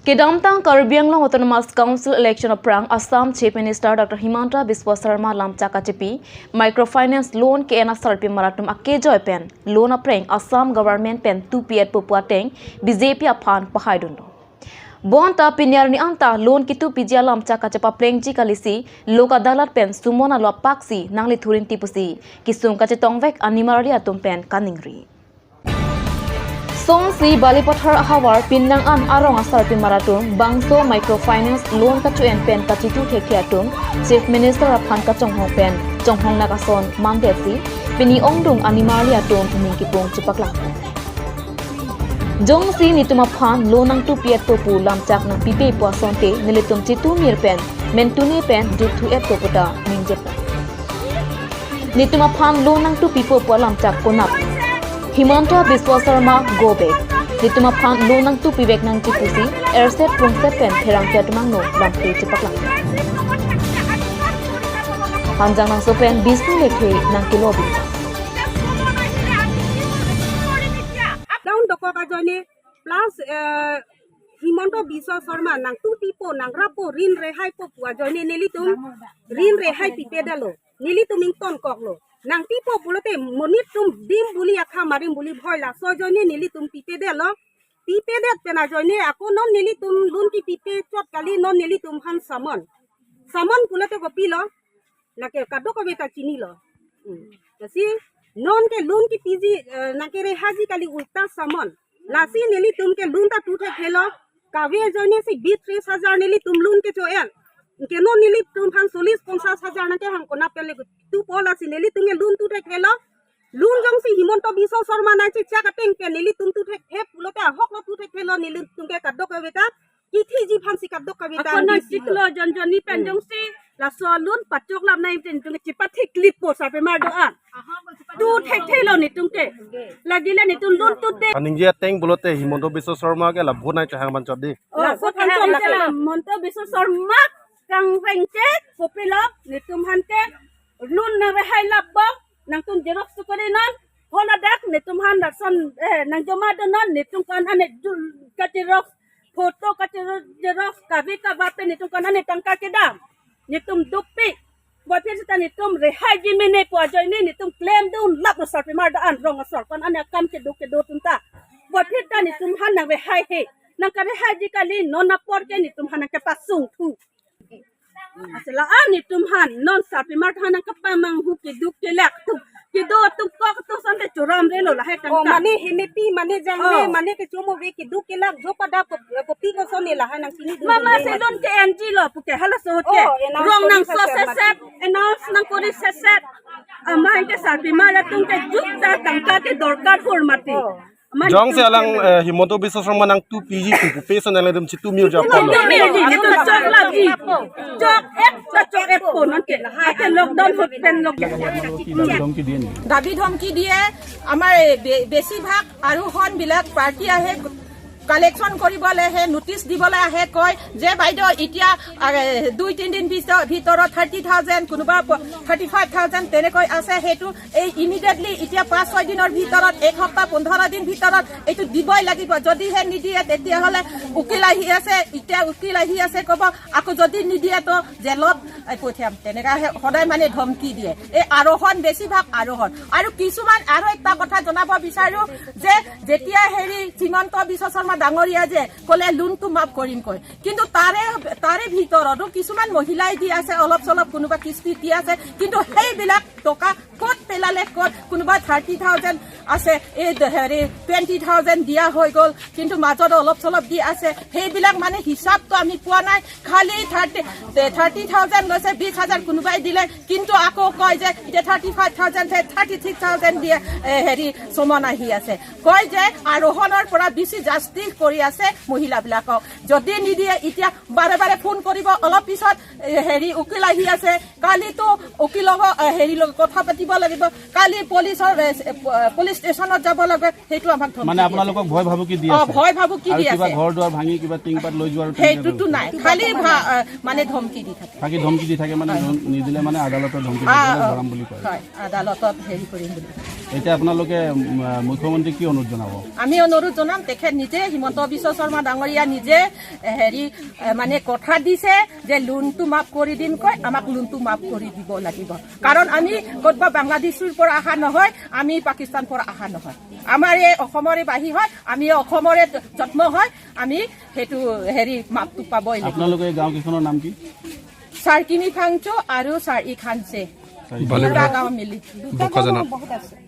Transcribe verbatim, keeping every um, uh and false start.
Kedamtang Karbi Anglong Autonomous Council election aphrang Assam Chief Minister Doctor Himanta Biswa Sarma lamchak kachepi microfinance loan ke-en asarpimar atum akejoi pen loan apreng Assam government pen tupi-etpo pu ateng B J P aphan pahaidunlo. Bonta pini arni anta loan kitupiji alamchak kachepaplengji kalisi Lok Adalat pen sumon alo apaksi nanglithurinti pusi kesung kachetongvek animarli atum pen kaningri. Sonsi Balipathar ahavar Pinang an arong asarpimar atum bangso microfinance loan kacho-en pen kachitu thekthe atum Chief Minister aphan kachonghong pen chonghong nangkason mandetsi pini ongdung animarli atum ning kipung chepaklang. Jongsi netum aphan loan nangtupi-etpo pu lamchak nangpipe pu asonte nelitum chitumir pen mentune pen jutthu-etpo puta ningjepo. Netum aphan loan nangtupipo pu alamchak konat. Himanta Biswa Sarma go back. Netum aphan loan nangtupivek nangji pusi erset prungset pen pherangke atum angno lamthe chepaklang. Hanjangnangso pen Bisnu Lekthe nangkelo bingka. Lockdown dokok ajoine plus, eh, Himanta Biswa Sarma nangtupipo nangrapo rin rehaipo pu ajoine nelitum rin rehai pipedetlo. Nelitum ingtonkoklo. Nangpipo pulote monit atum dim buli akha marim buli bhoi, laso ajoine nelitum pipedetlo. Pipedet pen ajoine ako non nelitum loan kipipe chot kali, non nelitum aphan summon. Summon pulote kopilo? Lake kadokave ta chinilo. Hmm. Lasi non ke loan kipiji, eh, nangkerehaiji kali ulta summon. Lasi nelitum ke loan ta tu thekthelo. Kave ajoine si bis tris hajar nelitum loan kecho-en. Ke non nelitum aphan chollis ponchas hajar nangkehang konat pen le tupo, lasi nelitum ke loan tu thekthelo. Loan jongsi Himanta Biswa Sarma nangchechak ateng pen nelitum tu thekthe pulote ahoklo tu thekthelo, nelitum ke kadokave ta kithiji aphansi kadokave ta ako nang disi chiklo jon jonni pen. Hmm. Jongsi laso loan pachok lam nai pen jongsi chepathik lipo sarpimar do-an. Tu thekthelo netum ke. Lagile netum loan tu te. Kaningje ateng pulote Himanta Biswa Sarma ke la vote nangchehang man chot dei. Oh, laso aphan chot lake. Himanta Biswa Sarma kangreng ke kopilo netum aphan ke loan nangrehai lapo. Nangtum xerox tu kori non, holadak netum aphan lason, eh, nangjoma do non, netum ko-an ane dul ka xerox, photo ka xerox, xerox, kave kave pen netum ko-an ane tangka kedam. Netum dukpik. Puvoiphit seta netum rehaiji mene pu ajoine netum klemdun lap lo sarpimar do-an rong asor ko-an ane akam kedo kedo atum ta. Puvoiphit ta netum aphan nangrehaihe. Nangkarehaiji kali non apor ke netum aphan nangkepasungthu. Asela an netum aphan non sarpimar aphan nangkepamanghu keduk kelak atum. Kedo atum kok atum asonte choramrelo lahai tangka. Oh, mane hemepi, mane jangle, oh, mane kechomo ave keduk kelak, jo pada pep-, pepi kosonte lahai nangchinidun. Mama dun se loan ke-enji lo puke halaso ke. Oh, announce rong kori nangso seset, seset, announce nangkori seset. Amahang ke sarpimar atum ke juta tangka ke dorkar hur mati. Oh. Jongsi alang, eh, Himanta Biswa Sarma nangtupiji pu pupe ason nanglitum chitumir japon. Chitumir ji, chitu chok lagi. Chok-et, chok-etpo non ke. Ake lockdown hot pen lockdown. দাবী ধমকি দিয়ে, আমাৰ এই বে-, বেছিভাগ আৰোহণবিলাক পাৰ্টি আহে, কালেকশ্যন কৰিবলৈ আহে, নটিচ দিবলৈ আহে, কয় যে বাইদেউ এতিয়া, আ, দুই তিনিদিন ভিত-, ভিতৰত থাৰ্টি থাউজেণ্ড, কোনোবা প-, থাৰ্টি ফাইভ থাউজেণ্ড তেনেকৈ আছে, সেইটো এই ইমিডিয়েটলি এতিয়া পাঁচ ছয় দিনৰ ভিতৰত, এক সপ্তাহ পোন্ধৰ দিন ভিতৰত এইটো দিবই লাগিব। যদিহে নিদিয়ে তেতিয়াহ'লে উকিল আহি আছে, এতিয়া উকিল আহি আছে ক'ব, আকৌ যদি নিদিয়ে তো জেলত, এ, পঠিয়াম। তেনেকা হে-, সদায় মানে ধমকি দিয়ে। এই আৰোহণ, বেছিভাগ আৰোহণ। আৰু কিছুমান আৰু এটা কথা জনাব বিচাৰো যে যেতিয়া হেৰি হিমন্ত বিশ্ব শৰ্মা ডাঙৰীয়া যে ক'লে লোনটো মাফ কৰিম কয়, কিন্তু তাৰে, তাৰে ভিতৰতো কিছুমান মহিলাই দি আছে, অলপ চলপ কোনোবা কিস্তি দি আছে, কিন্তু সেইবিলাক টকা ক'ত পেলালে ক'ত, কোনোবা থাৰ্টি থাউজেণ্ড আছে, এই দ-, হেৰি টুৱেণ্টি থাউজেণ্ড দিয়া হৈ গ'ল, কিন্তু মাজত অলপ চলপ দি আছে, সেইবিলাক মানে হিচাপটো আমি পোৱা নাই। খালি থাৰ্টি, এ, থাৰ্টি থাউজেণ্ড লৈছে, বিশ হাজাৰ কোনোবাই দিলে, কিন্তু আকৌ কয় যে এতিয়া thirty five thousand, thirty six thousand দিয়ে, এ, হেৰি চমন আহি আছে। কয় যে আৰোহণৰ পৰা বেছি জাষ্টিচ কৰি আছে মহিলাবিলাকক। যদি নিদিয়ে, এতিয়া বাৰে বাৰে ফোন কৰিব, অলপ পিছত, এ, হেৰি উকিল আহি আছে, কালিতো উকিল লগত, এ, হেৰি লগত কথা পাতিব লাগিব, কালি পুলিচৰ, এ, এ, প-, পুলিচ ষ্টেচনত যাব লাগে, সেইটো আমাক ধমকি মানে দি আছে। আপোনালোকক ভয় ভাবুকি দি অ, আছে? ভয় ভাবুকি আৰু দি কিবা আছে। ঘৰ দুৱাৰ ভাঙি কিবা টিংপাত লৈ যোৱাৰ তেনেকে সেইটোতো নাই, খালি ভা-, এ, মানে ধমকি দি থাকে। বাকী ধমকি দি থাকে মানে, ধম-, নিদিলে মানে আদালতত ধমকি দি আ, পেলাই অ, ভৰাম বুলি কয়। হয়, আদালতত হেৰি কৰিম বুলি। এতিয়া আপোনালোকে, উম, মুখ্যমন্ত্ৰীক কি অনুৰোধ জনাব? আমি অনুৰোধ জনাম, তেখেত নিজে, হিমন্ত বিশ্ব শৰ্মা ডাঙৰীয়া নিজে, এ, হেৰি, এ, মানে কথা দিছে যে লোনটো মাফ কৰি দিম কৈ, আমাক লোনটো মাফ কৰি দিব লাগিব। কাৰণ আমি ক'তবা বাংলাদেশৰ পৰা অহা নহয়, আমি পাকিস্তান পৰা অহা নহয়। আমাৰ এই অসমৰে বাসী হয়, আমি অসমৰে জন্ম হয়, আমি সেইটো হেৰি মাফটো পাবই লাগিব। আপোনালোকে এই গাঁওকেইখনৰ নাম কি? চাৰকিনি ফাংচু আৰু চাৰি খানচে। চাৰি দুটা গাঁও মিলি। বোকাজানত। বহুত আছে।